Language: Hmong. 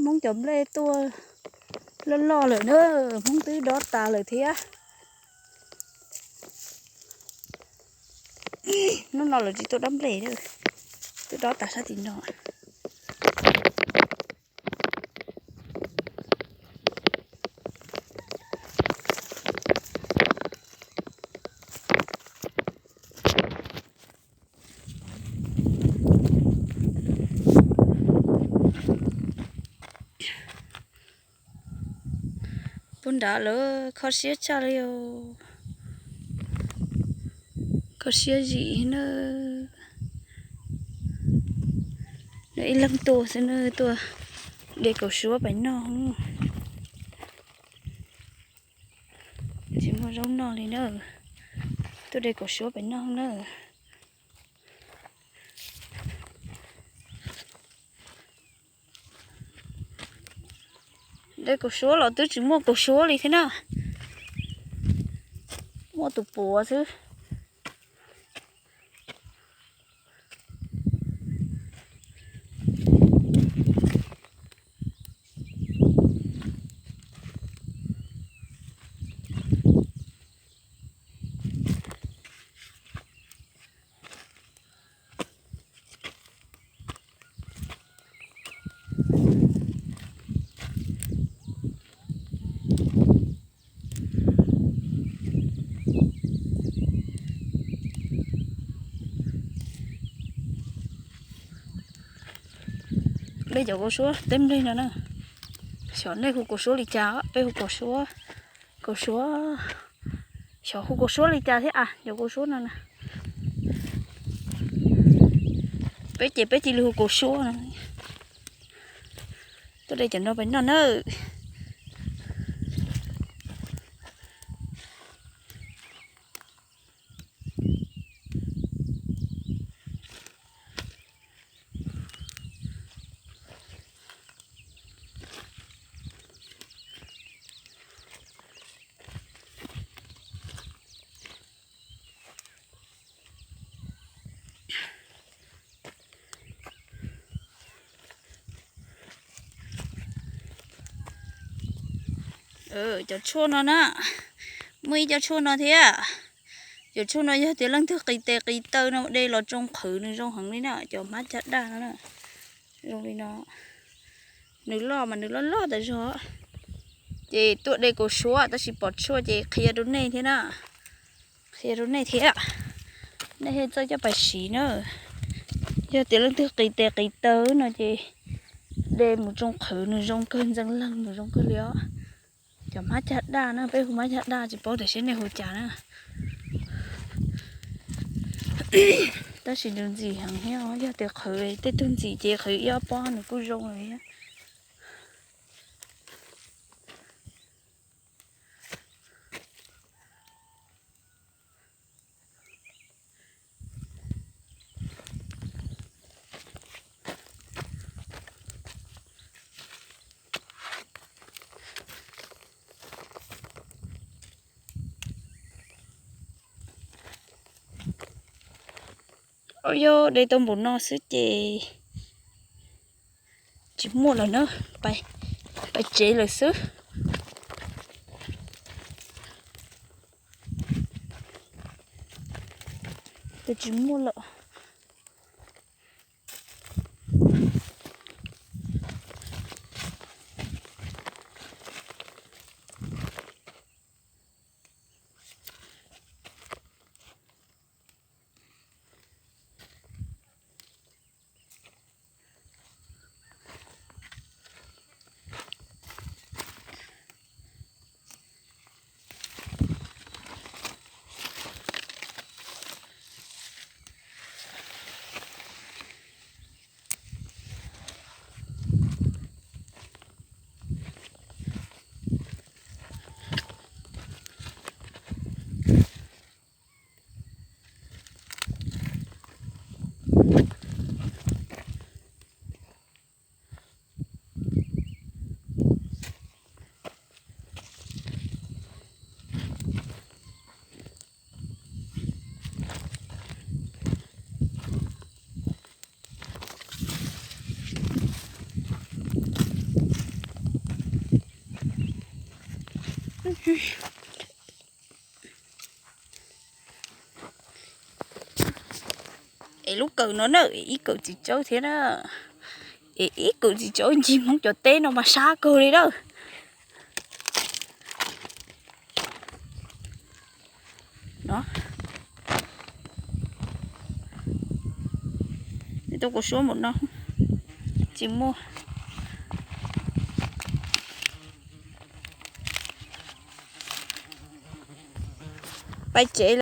Hmoob cov nplej tuaj loj loj lawm na, Hmoob twb dob tas lawm thiab. Hnub no lawv tsis tuaj dob nplej, twb dob tas sab tim no. Puag nrad lawv kho siab tshaj li os. Kho siab zim na. Nws ib leeg tuaj xwb na, tuaj de kaum suab pem noj. Tsis muaj zaub noj li na. Tuaj de kaum suab pem noj na. De kaum suab los twb tsis muaj kaum suab li thiab na. Muaj tus puav xwb. Peb cov kaus suab teb nplej no na, xyov nej hu kaus suab li cas, peb hu kaus suab, kaus suab, xyov hu kaus suab li cas thiab a, cov kaus suab no na. Peb ces peb cia li hu kaus suab no. Tuaj de cov no pem noj nawb. Cov tshuaj no na, muaj ib co tshuaj no thiab. Cov tshuaj no yog tias leej twg qis tes qis taw no de los tsoo qhwv nws zoo heev li na, cov hmab cag daj no na. Zoo li no, nws loj mas nws loj loj tas zog. Ces tuaj de kaus suab tab sis pom tshuaj ces qhia rau nej thiab na. Qhia rau nej thiab, nej thiaj txawj coj pais siv na. Yog tias leej twg qis tes qis taw no ces de mus tsoo qhwv nws zoo kawg, ntxeev leeg nws zoo kawg li os. Cov hmab cag daj na, peb hu hmab cag daj tsis paub tias seb nej hu cas na. Tab sis nws ntxim heev thiab, yog tias qhwv tej tug ntxim ces qhwv ib ob pob nws kuj zoo li. Au yog de tau npaum no xwb ces tsis muaj lawm na, pais tsev lawm xwb. Ces tsis muaj lawm. Es lub kawm no na, es ib kawm txiv tsawb thiab na. Es ib kawm txiv tsawb ncig Hmoob cov teb no mas sab kawg li lawm. No, tuaj kuv suab mus no, tsis muaj. Pais tsev.